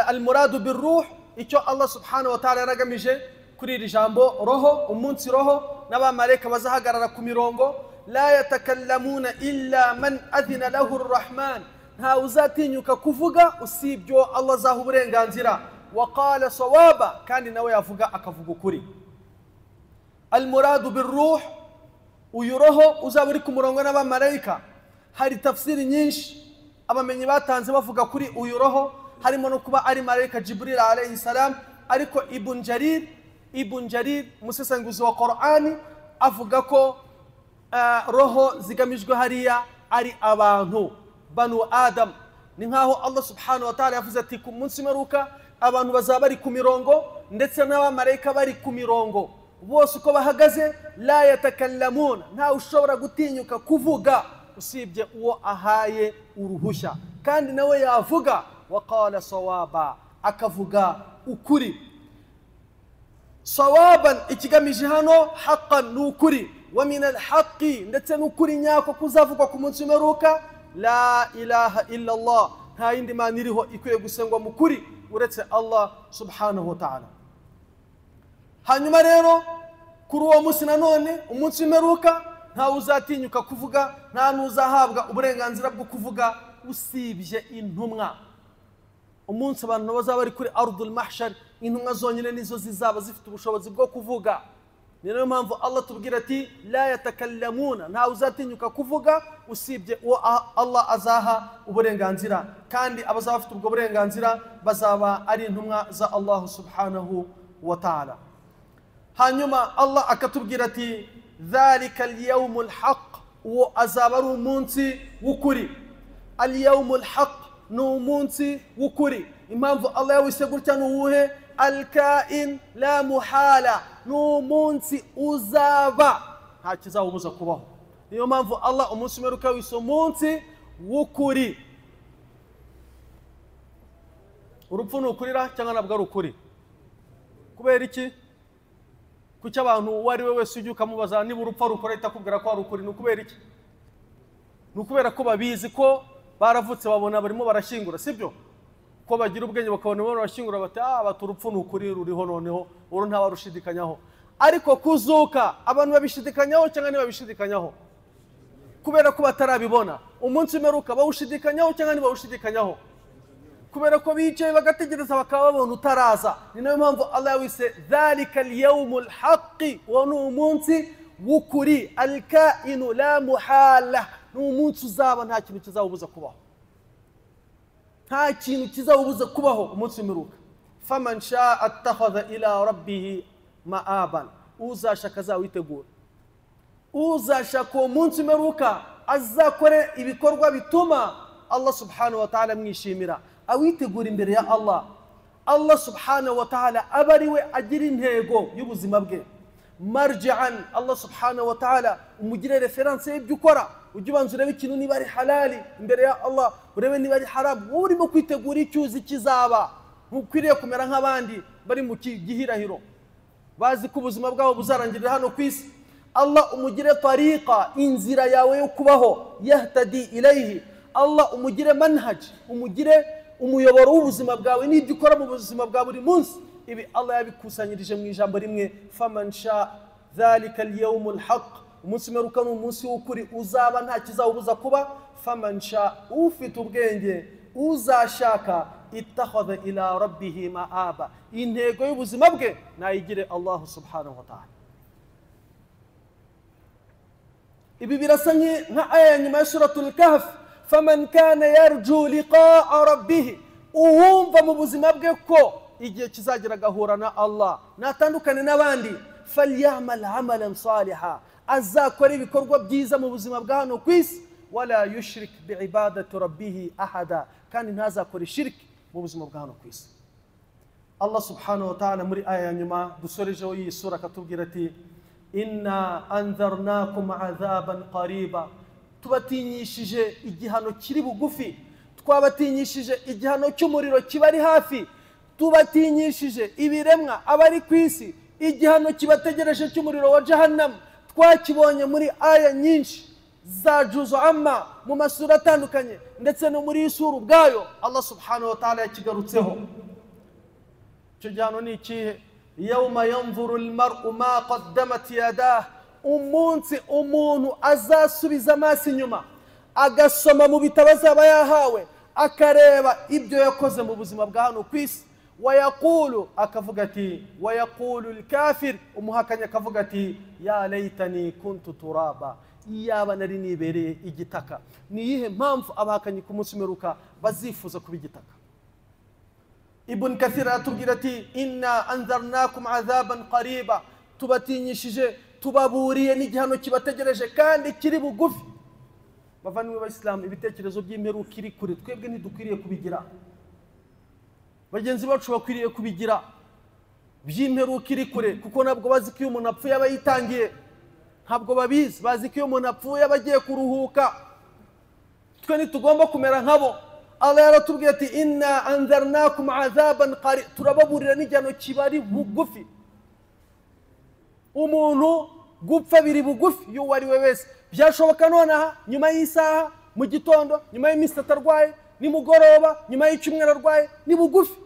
al-muradu bir-ruh, icyo Allah subhanahu wa ta'ala yaragamije kuri iri jambo roho, umunsi roho n'abamarayika bazahagarara ku mirongo, la yatakallamuna illa man adhina lahu ar-rahman, nta uzatinyuka kuvuga usibye Allah azaha uburenganzira, wa qala sawaba, kandi nawe yavuga akavuga ukuri. Al-muradu bir-ruh, uyu roho uzaba uri ku murongo n'abamarayika. Hari tafsiri nyinshi abamenyi batanze bavuga kuri uyu roho, harimo no kuba ari marayika Jibril alayhi salam, ariko Ibn Jarir umusesenguzi wa Qur'ani avuga ko roho zigamijwe hariya ari abantu banu Adam. Ni nkaho Allah subhanahu wa ta'ala yavuze ati ku munsi w'imperuka abantu bazaba bari ku mirongo ndetse n'abamarayika bari ku mirongo, bose uko bahagaze la yatakallamun, nta ushobora gutinyuka kuvuga usibye uwo ahaye uruhushya, kandi nawe yavuga waqala sawaba, akavuga ukuri. Sawaban ikigamije hano haqqan ni ukuri, wa min alhaqi ndetse n'ukuri nyako kuzavugwa ku munsi w'imperuka, la ilaha illa Allah, nta yindi mana iriho ikwiye gusengwa mu kuri uretse Allah subhanahu wa ta'ala. Hanyuma rero kuri uwo munsi nanone umunsi w'imperuka ntawe uzatinyuka kuvuga, nta n'uzahabwa uburenganzira bwo kuvuga usibye intumwa. Umunsi abantu bazaba bari kuri ardul mahshar, intumwa zonyine nizo zizaba zifite ubushobozi bwo kuvuga. Ni nayo mpamvu Allah tubwira ati la yatakallamuna, ntawe uzatinyuka kuvuga usibye uwo Allah azaha uburenganzira, kandi abazaba bafite ubwo burenganzira bazaba ari intumwa za Allah subhanahu wa ta'ala. Hanyuma Allah akatubwira ati dhalika al-yawmul haqq, uwo azaba ari umunsi w'ukuri. Al-yawmul haqq ni umunsi w'ukuri. Impamvu Allah yawise gutya ni uwuhe? Al-kain la muhala, ni umunsi uzaba nta kizawubuza kubaho. Niyo mpamvu Allah umunsi w'imperuka wise umunsi w'ukuri. Urupfu ni ukurira cyangwa ntabwo ari ukuri? Kubera iki? Kuki abantu uwo ari we wese ujya ukamubaza niba urupfu ari ukuri ahita akubwira ko ari ukuri? Ni ukubera iki? Ni ukubera ko babizi ko baravutse babona barimo barashyingura, sibyo? Ko bagira ubwenge bakabona barimo barashyingura bati ah bati urupfu ni ukuri ruriho, noneho uru ntabarushidikanyaho. Ariko kuzuka abantu babishidikanyaho cyangwa ntibabishidikanyaho? Kubera ko batarabibona. Umunsi w'imperuka bawushidikanyaho cyangwa ntibawushidikanyaho? Kubera ko bicaye bagategereza bakaba babona utaraza. Ni nayo mpamvu Allah yawise dhalika al-yawmul haqqi, uwo ni umunsi w'ukuri. Al-kainu la muhala, ni umunsi uzaba nta kintu kizawubuza kubaho, nta kintu kizawubuza kubaho umunsi w'imperuka. Faman shaa attakhadha ila rabbihi ma'aban, uzashaka azawitegura, uzashaka uwo munsi w'imperuka azakore ibikorwa bituma Allah subhanahu wa ta'ala amwishimira, awitegura imbere ya Allah. Allah subhanahu wa ta'ala aba ari we agira intego y'ubuzima bwe. Marji'an, Allah subhanahu wa ta'ala umugire reference y'ibyo ukora, ujye ubanza urebe ikintu niba ari halali imbere ya Allah, urebe niba ari haramu. Wowe urimo kwitegura icyo uzi kizaba, ntukwiriye kumera nk'abandi bari mu gihirahiro bazi ko ubuzima bwabo buzarangirira hano ku isi. Allah umugire tariqa, inzira yawe yo kubaho, yahtadi ilayhi. Allah umugire manhaj, umugire umuyoboro w'ubuzima bwawe n'ibyo ukora mu buzima bwa buri munsi. Ibi Allah yabikusanyirije mu ijambo rimwe, faman sha dhalika al-yawmul haqq, umunsi w'imperuka ni umunsi w'ukuri uzaba nta kizawubuza kuba. Faman sha, ufite ubwenge uzashaka, ittakhadha ila rabbihi ma'aba, intego y'ubuzima bwe nayigire Allah subhanahu wa ta'ala. Ibi birasa nka aya nyuma ya suratul Kahf, faman kana yarju liqa'a rabbih, uwumva mu buzima bwe ko igihe kizagera agahura na Allah natandukane n'abandi, falyamal amalan saliha, azakora ibikorwa byiza mu buzima bwa hano ku isi, wala yushrik biibadati rabbih ahada, kandi ntazakora shirki mu buzima bwa hano ku isi. Allah subhanahu wa ta'ala muri aya ya nyuma dusorejeho iyi sura akatubwira ati inna anzarnakum adhaban qariba, tubatinyishije igihano kiri bugufi, twabatinyishije igihano cy'umuriro kibari hafi, tubatinyishije ibiremwa abari ku isi igihano kibategereje cy'umuriro wa Jahannam. Twakibonye muri aya nyinshi za juzu amma mu masura atandukanye, ndetse no muri sura ubwayo Allah subhanahu wa ta'ala yakigarutseho. Icyo gihano ni ikihe? Yawma yanzuru al-mar'u ma qaddamat yadah, umunsi umuntu azasubiza amaso inyuma agasoma mu bitabo azaba yahawe, akareba ibyo yakoze mu buzima bwa hano ku isi. Wayaqulu, akavuga ati, wayaqulu al-kafir, umuhakanyi akavuga ati ya laytani kuntu turaba, iyaba nari nibereye igitaka. Ni iyihe mpamvu abahakanyi ku munsi w'imperuka bazifuza kuba igitaka? Ibn Kathir aratubwira ati inna anzarnakum adhaban qariba, tubatinyishije tubaburiye n'igihano kibategereje kandi kiri bugufi. Bavandimwe b'Abayisilamu, ibitekerezo by'imperuka iri kure twebwe ntidukwiriye kubigira, bagenzi bacu bakwiriye kubigira by'imperuka iri kure, kuko ntabwo bazi ko iyo umuntu apfuye aba yitangiye, ntabwo babizi, bazi ko iyo umuntu apfuye aba agiye kuruhuka. Twe ntitugomba kumera nkabo, Allah yaratubwiye ati inna anzarnakum azaban qari, turababurira n'igihano kibari bugufi. Umuntu gupfa biri bugufi iyo uwo ari we wese, byashoboka nonaha, nyuma y'isaha, mu gitondo, nyuma y'iminsi itatu arwaye, nimugoroba, nyuma y'icyumweru arwaye, ni bugufi.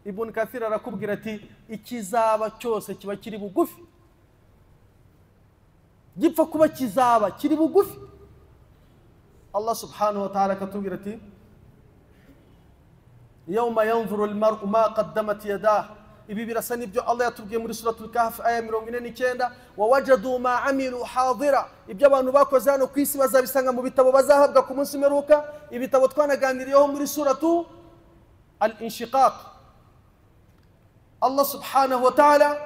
Ibn Kathir arakubwira ati ikizaba cyose kiba kiri bugufi, gipfa kuba kizaba kiri bugufi. Allah subhanahu wa ta'ala akatubwira ati yawma yanzuru al-mar'u ma qaddamat yadah. Ibi birasa n'ibyo Allah yatubwiye muri suratul Kahf aya 49, wa wajadu ma amilu hadira. Ibyo abantu bakoze hano ku isi bazabisanga mu bitabo bazahabwa ku munsi w'imperuka, ibitabo twanaganiriyeho muri suratu al-Inshiqaq. Allah subhanahu wa ta'ala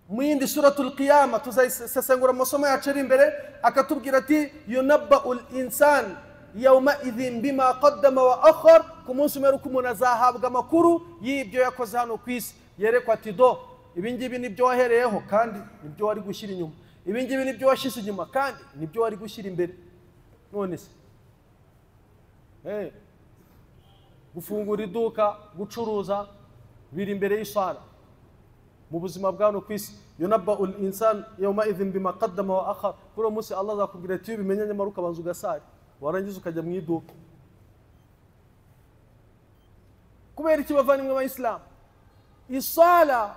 mu yindi suratul Qiyama tuzayisesengura mu masomo yacu ari imbere, akatubwira ati yunabba'ul insan yawma idhin bima qaddama wa akhar. Ku munsi w'imperuka umuntu azahabwa amakuru y'ibyo yakoze hano ku isi, yerekwa ati do ibi ngibi nibyo wahereyeho kandi nibyo wari gushyira inyuma, ibi ngibi nibyo washyize inyuma kandi nibyo wari gushyira imbere. None se gufungura iduka, gucuruza biri imbere y'iswara mu buzima bwa hano ku isi. Yunabba'ul insan yawma idhin bima qaddama wa akhar. Kuri uwo munsi Allah azakubwira ati iyo ubimenye nyamara ukabanza ugasari, warangiza ukajya mu iduka. Kubera iki bavandimwe b'Abayisilamu? Isala,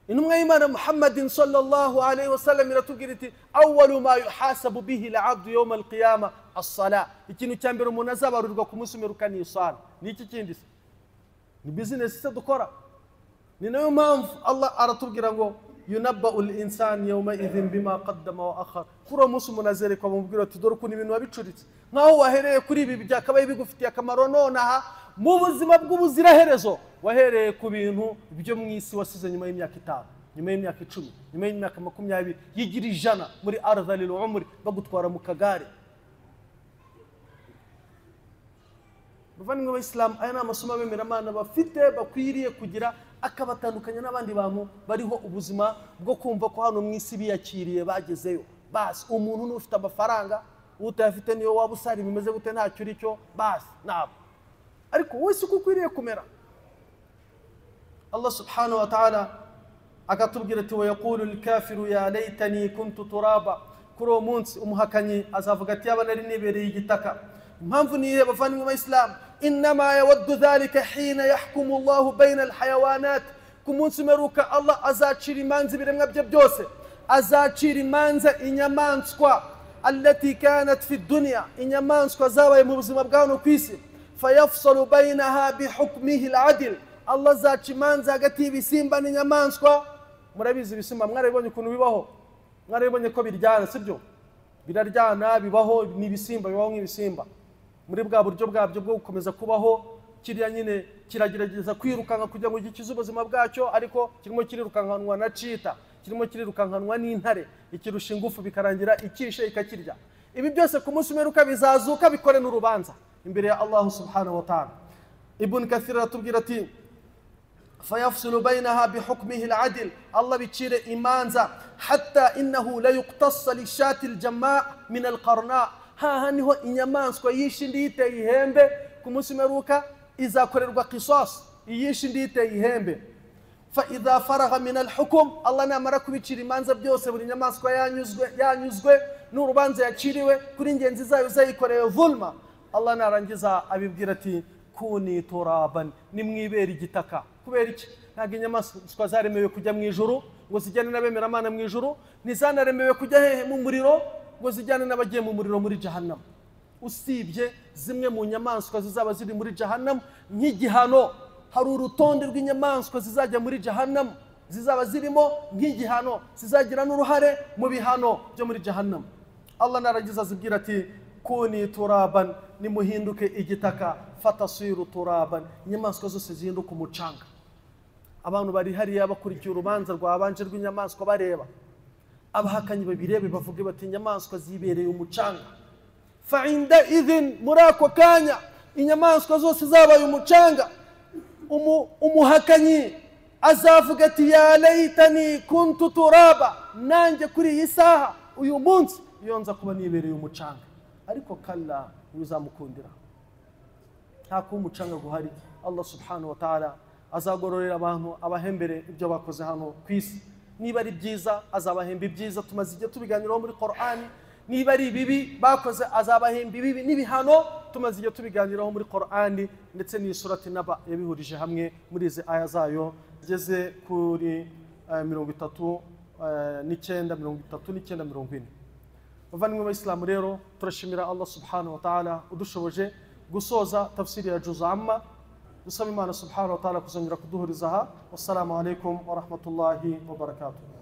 intumwa y'Imana Muhammadin sallallahu alayhi wasallam iratubwira iti awwalu ma yuhasabu bihi al-abdu yawm al-qiyama as-sala. Ikintu cya mbere umuntu azabarurirwa ku munsi w'imperuka ni isala. Ni iki kindi se? Ni business se dukora? Ni nayo mpamvu Allah aratubwira ngo yunabba'ul insan yawma idhin bima qaddama wa akhar. Kuri uwo munsi umuntu azerekwa bamubwira ati dore ukuntu ibintu wabicuritse, nkaho wahereye kuri ibi byakabaye bigufitiye akamaro nonaha mu buzima bw'ubuziraherezo, wahereye ku bintu byo mu isi wasize nyuma y'imyaka 5, nyuma y'imyaka 10, nyuma y'imyaka 20, yigira 100 muri ardhalil umri, bagutwara mu kagare. Bavandimwe b'Abayisilamu, aya ni amasomo abemeramana bafite bakwiriye kugira, akabatandukanya n'abandi bantu bariho ubuzima bwo kumva ko hano mu isi biyakiriye bagezeyo. Basi umuntu n'ufite amafaranga, utayafite niyo waba usari bimeze gute ntacyo uri cyo, basi nabo. Ariko wowe si uko ukwiriye kumera. Allah subhanahu wa ta'ala akatubwira ati wa yaqulu al-kafiru ya laytani kuntu turaba. Kuri uwo munsi umuhakanyi azavuga ati yaba nari nibereye igitaka. Impamvu ni iyihe bavandimwe b'Abayisilamu? Innama yawaddu dhalika hina yahkumu Allahu bayna alhayawanat. Ku munsi w'imperuka Allah azacira imanza ibiremwa bye byose, azacira imanza inyamaswa allati kanat fi dunya, inyamaswa zabaye mu buzima bwa hano ku isi. Fayafsalu baynaha bihukmihi aladil. Allah azaca imanza hagati y'ibisimba n'inyamaswa. Murabizi ibisimba, mwarabibonye ukuntu bibaho, mwarabibonye ko biryana, sibyo? Biraryana, bibaho, ni ibisimba, bibaho nk'ibisimba muri bwa buryo bwabyo bwo gukomeza kubaho. Kiriya nyine kiragerageza kwirukanka kugira ngo gikize ubuzima bwacyo, ariko kirimo kirirukankanwa na cita, kirimo kirirukankanwa n'intare, ikirusha ingufu bikarangira ikishe ikakirya. Ibi byose ku munsi w'imperuka bizazuka bikore n'urubanza imbere ya Allah subhanahu wa ta'ala. Ibn Kathir aratubwira ati fayafsilu baynaha bihukmihi al-adl. Allah bicire imanza hatta innahu la yuqtassa lishati al-jamaa min al-qarna. Haha niho inyamaswa yishe indi yiteye ihembe ku munsi w'imperuka izakorerwa qisas, iyishe indi yiteye ihembe. Fa idha faragha min al-hukm, Allah namara kubicira imanza byose, buri nyamaswa yanyuzwe n'urubanza yaciriwe kuri ingenzi zayo zayikoreye zulma, Allah narangiza abibwira ati kuni turaban, nimwibera igitaka. Kubera iki? Ntabwo inyamaswa zaremewe kujya mu ijuru ngo zijyane n'abemeramana mu ijuru, ntizanaremewe kujya hehe mu muriro ngo zijyane n'abagiye mu muriro muri jahannam. Usibye zimwe mu nyamaswa zizaba ziri muri jahannam nk'igihano, hari urutonde rw'inyamaswa zizajya muri jahannam zizaba zirimo nk'igihano, zizagira n'uruhare mu bihano byo muri jahannam. Allah narangiza azibwira ati kuni turaban, nimuhinduke igitaka, fatasiru turaban, inyamaswa zose zihinduka umucanga. Abantu bari hariya bakurikiye urubanza rwabanje rw'inyamaswa bareba, abahakanyi babirebe bavuge bati inyamaswa zibereye umucanga. Fa inda idhin, muri ako kanya inyamaswa zose zabaye umucanga, umuhakanyi azavuga ati ya laitani kuntu turaba, nanjye kuri iyi saha uyu munsi iyo nza kuba nibereye umucanga. Ariko kalla, ntibizamukundira. Nta kuba umucanga guhari. Allah subhanahu wa ta'ala azagororera abantu, abahembere ibyo bakoze hano ku isi. Niba ari byiza azabahemba ibyiza, tumaze igihe tubiganiraho muri Qur'ani. Niba ari ibibi bakoze azabahemba ibibi n'ibihano, tumaze igihe tubiganiraho muri Qur'ani. Ndetse n'iyi surati Naba yabihurije hamwe muri izi aya zayo zigeze kuri 39, 39, 40. Bavandimwe b'Abayisilamu rero, turashimira Allah subhanahu wa ta'ala udushoboje gusoza tafsiri ya Juz Amma. Dusaba Imana subhanahu wa ta'ala kuzongera kuduhuriza aha. Wassalamu alaikum wa rahmatullahi wa barakatuh.